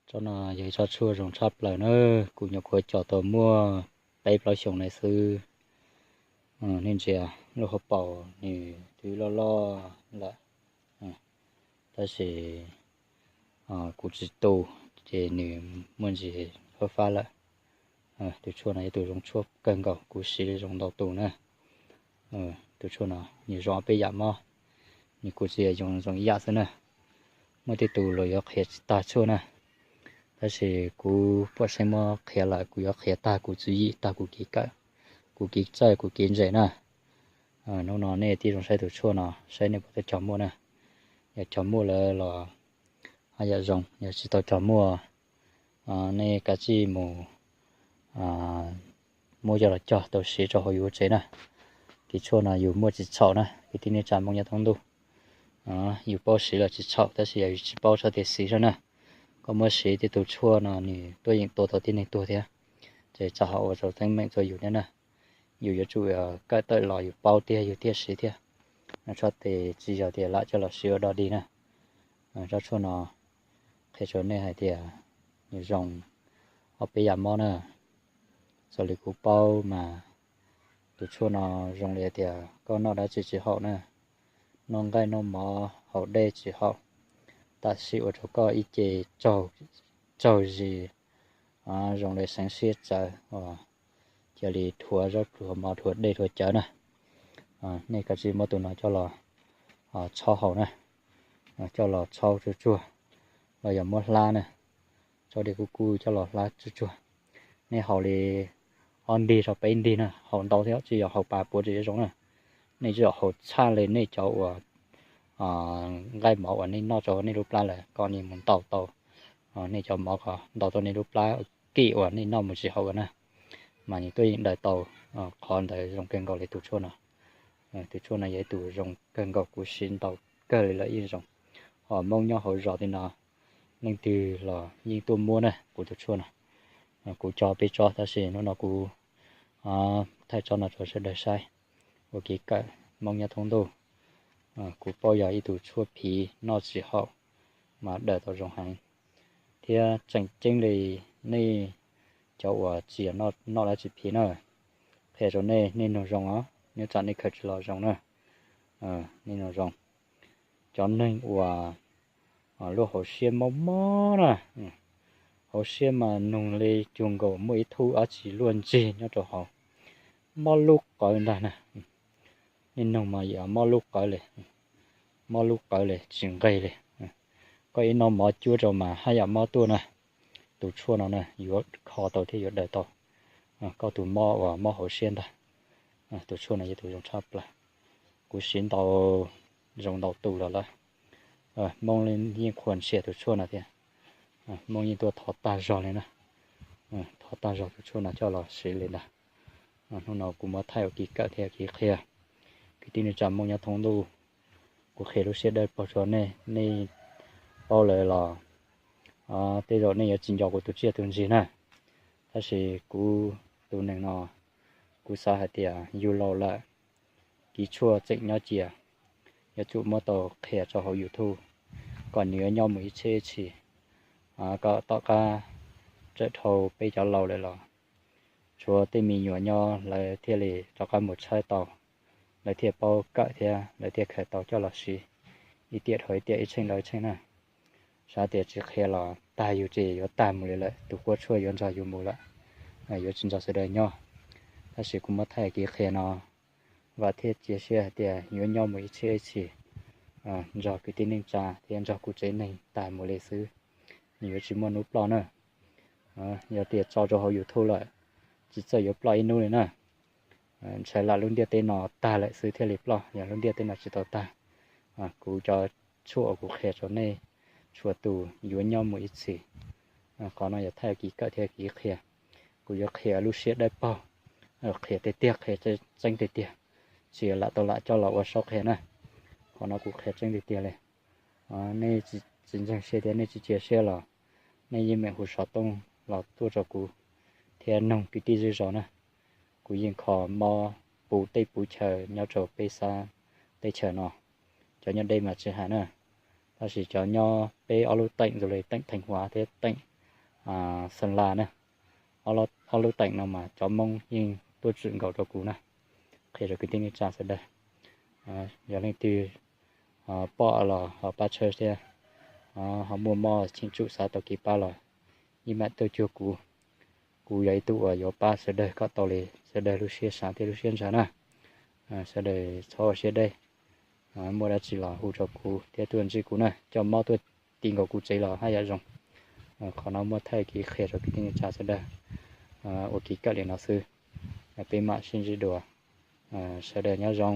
Tsob no yog ib tsob tshuaj zoo tshaj plaws na, kuv nyuam qhuav cog tau muaj peb plaub xyoos na xwb. Nej ntsia lub hauv paus nws twb loj loj lawm, tab sis kuv tsis tu ces nws muaj ntsis fab fab lawm. Tus tshuaj no yog tus zoo tshuaj kawg nkaus, kuv siv zoo ntau tus na. Tus tshuaj no nws zoo ob peb yam mob, nws kuv tsis yog zoo ib yam xwb na. Muaj tej tus luag yuav qhia tsis tag tshuaj na, tab sis kuv puam seeb muab qhia lawm, kuv yuav qhia tag kuv tswv yim, tag kuv kev kawm, kuv kev txawj, kuv kev ntse na. Hnub no nej tib zoo saib tus tshuaj no saib nej puas tau cog muaj na. Yog cog muaj lawm los haj yam zoo, yog tsis tau cog muaj, nej kav tsij mus muab coj los cog tau siv rau hauv yus tsev na. Kev tshuaj no yus muaj tsis txhaum na, kwv tij neej tsa Hmoob nyob thoob ntuj. Yus paub siv los tsis txhaum, tab sis yog yus tsis paub txhob tias siv xwb na. Koj muab siv tej tus tshuaj no nws tuaj yeem tua tau tib neeg tuag thiab, ces txawm ho ua rau teeb meem rau yus thiab na. Yus yuav tsum kawm tawm los yus paub tiag yus thiaj siv thiab, txhob tias tsis yog tias lam coj los siv ua dog dig na. Tsob tshuaj no qhia rau nej hais tias nws zoo ob peb yam mob na. Raws li kuv paub mas tus tshuaj no zoo li hais tias koj noj dab tsi tsis haum na, noj nqaij noj mov haus dej tsis haum, tam sim ua rau koj ib ce tsaug zis, zoo li seev siab tsawv, cia li dhuav zaub dhuav mov dhuav dej dhuav cawv na. Nej kav tsij muab tus no coj los txhob haus na, coj los txhob tsuag tsuag, los yog muab hlab na, txhob dej kub kub coj los hlab tsuag tsuag. Nej haus li ob ntig rau peb ntig na, haus ntau thiab tsis yog haus pas puav tsis zoo na. Nej tsis yog haus txhaj li nej cov uas nqaij mov uas nej noj rau nej lub plab lawm kom nej mus ntaus tau nej cov mov kom ntaus tau nej lub plab kim uas nej noj mus tsis haum na, mas nws tuaj yeem daws tau. Qhov ntawd zoo kawg nkaus li tus tshuaj no. Tus tshuaj no yog ib tus zoo kawg nkaus, kuv siv ntau kawg li lawm yeej zoo. Hos Hmoob nyob hauv zos tej no leej twg los yeej tuaj muab na kuv tus tshuaj no. Kuv cog peb tsob tab sis hnub no kuv thaij tsob no rau sawv daws saib ua kev kawm Hmoob nyob thoob ntuj. Kuv paub yog ib tus tshuaj phiv noj tsis haum mas daws tau zoo heev. Thiab tseem ceeb li nej cov uas tsis yog noj dab tsi phiv na, qhia rau nej, nej nug zoo os, nyob tsam nej khaws tsis los zoo na. Nej nug zoo, cov neeg uas lub hauv siab mob mob na, hauv siab mas nug li cuag nkaus muaj ib thub dab tsi luaj ntsig nyob rau hauv, mob lub qawv ntag na. Nej nug mas yog mob lub qawv li, mob lub qawv li tsis nqig li. Koj ib noj mov cuab rau mas haj yam mob tuaj na. Tus tshuaj no na yuav kho tau thiab yuav daws tau koj tus mob uas mob hauv siab ntag. Tus tshuaj no yog tus zoo tshaj plaws, kuv siv ntau, zoo ntau tus los lawm. Hmoob yeej qhuas ntsia tus tshuaj no thiab, Hmoob yeej tuaj thov tag zog li na. Thov tag zog tus tshuaj no coj los siv li ntag. Hnub no kuv muab thaij ua kev kawm thiab kev qhia, kwv tij neej tsa Hmoob nyob thoob ntuj. Kuv qhia lub siab dawb paug rau nej, nej paub lawm los tej zaum nej yuav tsis nco kuv tus tsiaj tus ntsig na. Tab sis kuv tus neeg no, kuv xav hais tias yus laus lawm, kev tshuaj tseem nyob cia, yuav tsum muab tau qhia rau hauv YouTube kom nws yuav nyob mus ib txhiab ib txhis. Kom tom qab txawm dhau peb cov laus lawm los tshuav tej me nyuam nyob lawv thiaj li rov qab mus tshawb tau, lawv thiaj paub kawm thiab lawv thiaj khaws tau coj los siv ib tiam dhau ib tiam, ib tsheej dhau ib tsheej na. Xav tias tsis qhia los tag yus ces yuav tag mus li lawm, tus quab tshuaj yuav nrog yus mus lawm, yuav tsis nrog sawv daws nyob. Tab sis kuv muab thaij kev qhia no, vam thiab cia siab hais tias yuav nyob mus ib txhiab ib txhis, nrog kwv tij neej tsa thiab nrog kuv tsev neeg tag mus li xwb, nws yuav tsis muaj hnub ploj na. Yog tias tso rau hauv YouTube lawm, tsis txawj yuav ploj ib hnub li na. Ntshai lam lub ntiaj teb no tag lawm xwb thiaj li ploj, yog lub ntiaj teb no tsis tau tag, kuv cov tshuaj uas kuv qhia rau nej txhua tus yuav nyob mus ib txhis. Qhov no yog thaij kev kawm thiab kev qhia. Kuv yuav qhia lub siab dawb paug, qhia tiag tiag, qhia tseeb tiag tiag, tsis yog lam tau lam coj los ua saub qhia na. Qhov no kuv qhia tseeb tiag tiag li. Nej tsis ntseeg siab thiab nej tsis cia siab los nej yeej meem hu xov tooj los tuaj rau kuv thiab noog kwv tij zej zos na. Kuv yeej kho mob puv teb puv chaw nyob rau peb sab teb chaws no. Cov nyob deb mas tsis hais na, tab sis cov nyob peb ob lub teem, zoo li teem Theej Huav thiab teem Xeem Las na. Ob lub teem no mas cov Hmoob yeej tuaj tshwm nkaus rau kuv na. Qhia rau kwv tij neej tsa sawv daws, yog leej twg pom los ho pab tshawb thiab, ho muaj mob cheem tsum xav tau kev pab los yeej mam tuaj cuag kuv. Kuv yog ib tug uas yuav pab sawv daws kom tau li sawv daws lub siab xav thiab lub siab ntshaw na. Sawv daws txhob ua siab deb, muaj dab tsi los hu rau kuv thiab tuaj ntsib kuv na, coj mob tuaj ti nkaus kuv tsev los haj yam zoo. Qhov no muaj thaij kev qhia rau kwv tij neej tsa sawv daws ua kev kawm li no xwb. Peb mam sib ntsib dua, sawv daws nyob zoo.